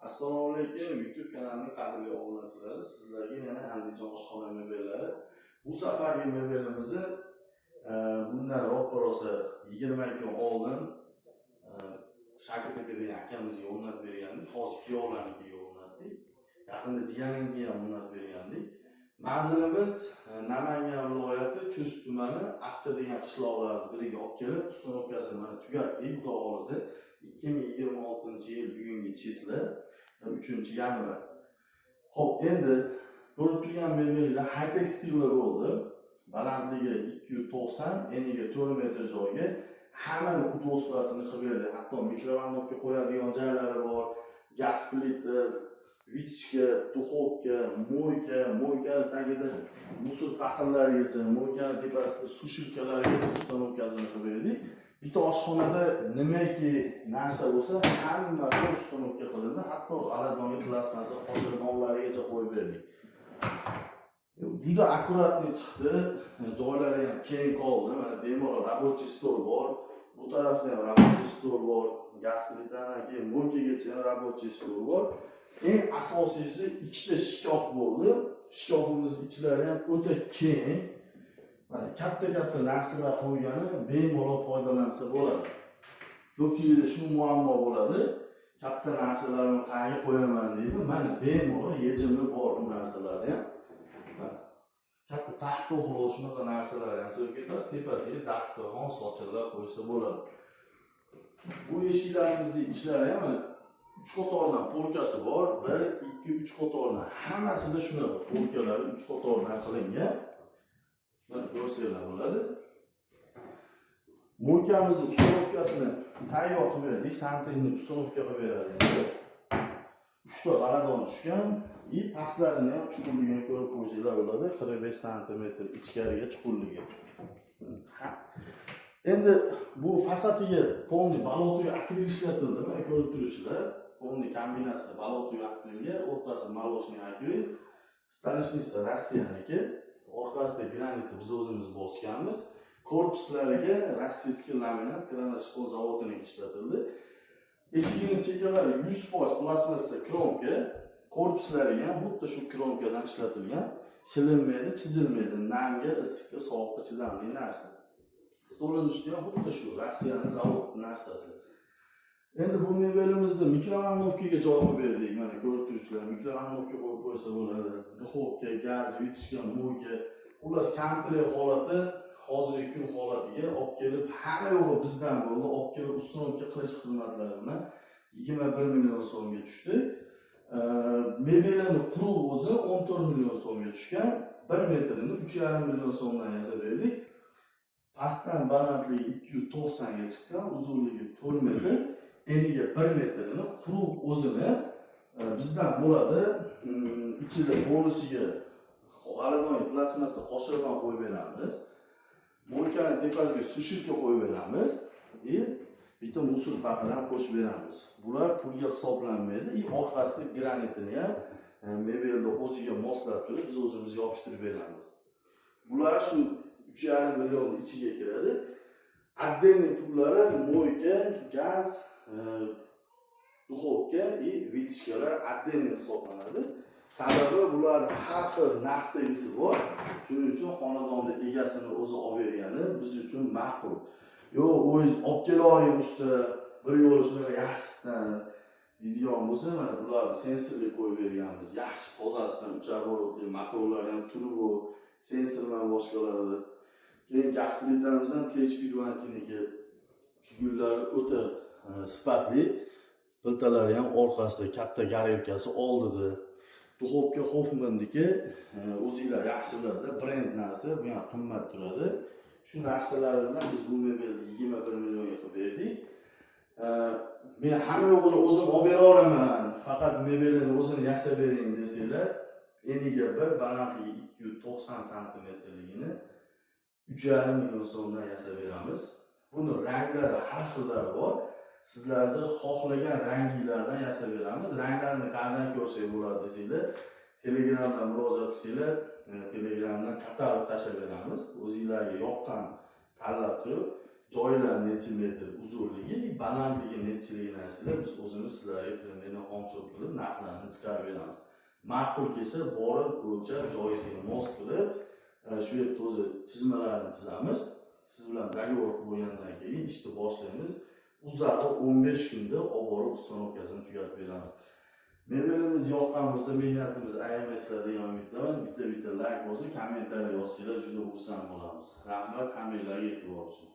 Assalomu alaykum, YouTube kanalining qadrli obunachilari. Sizlarga yana Andijon oshxona mebellari. Bu safargi mebelimizni bundan roppa rosa 20 kun oldin Shakir aka degan akamizga o'rnatib bergandik. Hozir kuyovlarnikiga o'rnatdik. Yaqinda jiyanimga ham o'rnatib bergandik. Manzilimiz Namangan viloyati, Chust tumani, Aqcha degan qishloqlarni biriga olib kelib, установка sini mana tugatdik. Xudo xohlasa, 2026 yil bugungi числа 3 yanvar. Xo'p, endi ko'rib turgan mebellar high-tech stilda bo'ldi. Balandligi 290, eniga 4 metr joyga hammani удобство sini qilib berdi. Hatto микроволновка qo'yadigan joylari bor, gaz plita, вытяжка, духовка, мойка, мойка tagida мусор paqirlarigacha, мойка ni tepasida сушилка larigacha установка sini qilib berdik. Bitta oshxonada nimaki narsa bo'lsa, hammasi установка qilindi. Hatto g'aladonli plastmassa qoshiqdonlarigacha qo'yib berdik. Juda аккуратный chiqdi. Joylari ham keng qoldi. Mana bemalol рабочий stol bor. Bu tarafda ham рабочий stol bor. Gaz plitadan keyin мойка gacha ham рабочий stol bor. Eng asosiysi, ikkita shkaf bo'ldi. Shkafimiz ichlari ham o'ta keng. Mana katta-katta narsalar qo'ygani bemalol foydalansa bo'ladi. Ko'pchilikda shu muammo bo'ladi. Katta narsalarni qayerga qo'yaman deydi. Mana bemalol yechimi bor bu narsalarni ham. Mana katta taxt to'g'ri, shunaqa narsalar ham sig'ib ketadi. Tepasiga dasturxon, sochiqlar qo'ysa bo'ladi. Bu eshiklarimizni ichlari ham mana uch qatordan полка si bor. 1, 2, 3 qatordan. Hammasida shunaqa полка lari uch qatordan qilingan. Mana ko'rsanglar bo'ladi. Мойка mizni установка sini tayyor qilib berdik. Santexnik установка qilib beradi endi. Uchta g'aladon tushgan и pastlarini ham chuqurligini ko'rib qo'ysanglar bo'ladi, 45 santimetr ichkariga chuqurligi. Ha. Endi bu fasadiga полный болотовый akril ishlatildi. Mana ko'rib turibsizlar, полный kombinatsiya болотовый akrilga, o'rtasi молочный akril, столешница Rossiyaniki, orqasida granitni biz o'zimiz bosganmiz. Korpuslariga российский laminat, Kranochko zavodiniki ishlatildi. Eshigini chekalari 100% plastmassa кромка, korpuslariga ham xuddi shu кромка dan ishlatilgan. Shilinmaydi, chizilmaydi, namga, issiqqa, sovuqqa chidamli narsa. Stolini usti ham xuddi shu Rossiyani zavod narsasi. Endi bu mebelimizni микроволновка ga joy qilib berdik. Mana ko'rib turibsizlar, микроволновка qo'yib qo'ysa bo'ladi. Духовка, gaz, вытяжка, мойка, xullas, komplekt holati, hozirgi kun holatiga olib kelib, hamma yo'g'i bizdan bo'ldi. Olib kelib установка qilish xizmatlari bilan 21 million so'mga tushdi. Mebelini quruv o'zi 14 million so'mga tushgan. 1 metrini 3,5 million so'mdan yasab berdik. Pastdan balandligi 290 ga chiqqan, uzunligi 4 metr, eniga 1 metrini quruv o'zini bizdan bo'ladi. Ichida bonusiga g'aladon plastmassa qoshiqdan qo'yib beramiz. Мойка ni tepasiga сушилка qo'yib beramiz и bitta мусор paqir ham qo'shib beramiz. Bular pulga hisoblanmaydi и orqasida granitini ham mebelni o'ziga moslab turib, biz o'zimiz yopishtirib beramiz. Bular shu 3,5 million ichiga kiradi. Отдельный pullari мойка, gaz, духовка и вытяжка lar отдельно hisoblanadi. Sababi, bularni har xil narxdagisi bor. Shuning uchun xonadonni egasini o'zi olib bergani biz uchun ma'qul. Yo'q, o'zingiz olib kelavering usta, bir yo'li shunaqa yaxshisidan deydigan bo'lsa, mana bularni sensorli qo'yib berganmiz. Yaxshi tozasidan, uch оборотli, motorlari ham turbo, sensor bilan boshqalardi. Keyin gaz plitamiz ham THP niki, chugullari o'ta sifatli, plitalari ham orqasida katta горелка si, oldida. Духовка Hoffmanniki, o'zinglar yaxshi bilasizlar, brend narsa, bu ham qimmat turadi. Shu narsalar bilan biz bu mebelni 21 millionga qilib berdik. Men hamma yo'g'ini o'zim olib beraveraman, faqat mebelini o'zini yasab bering desanglar, eniga 1, balandligi 290 santimetrligini 3,5 million so'mdan yasab beramiz. Buni ranglari har xillari bor. Sizlarni xohlagan ranginglardan yasab beramiz. Ranglarni qayerdan ko'rsak bo'ladi desanglar, Telegramdan murojaat qilsanglar, Telegramdan katalog tashlab beramiz. O'zinglarga yoqqan tanlab turib. Joylar necha metr, uzunligi, balandligi nechiligini aytsanglar, biz o'zimiz sizlarga примерно xomcho't qilib narxlarni chiqarib beramiz. Ma'qul kelsa, borib o'lchab, joyingizga mos qilib, shu yerda o'zi chizmalarni chizamiz. Siz bilan договор qilib bo'lgandan keyin ishni boshlaymiz. Uzog'i 15 kunda olib borib установка sini tugatib beramiz. Mebelimiz yoqqan bo'lsa, mehnatimiz ayamaysizlar degan umiddaman. Bitta bitta layk bo'lsa, kommentariy yozsanglar, juda xursand bo'lamiz. Rahmat hammanglarga e'tibor uchun.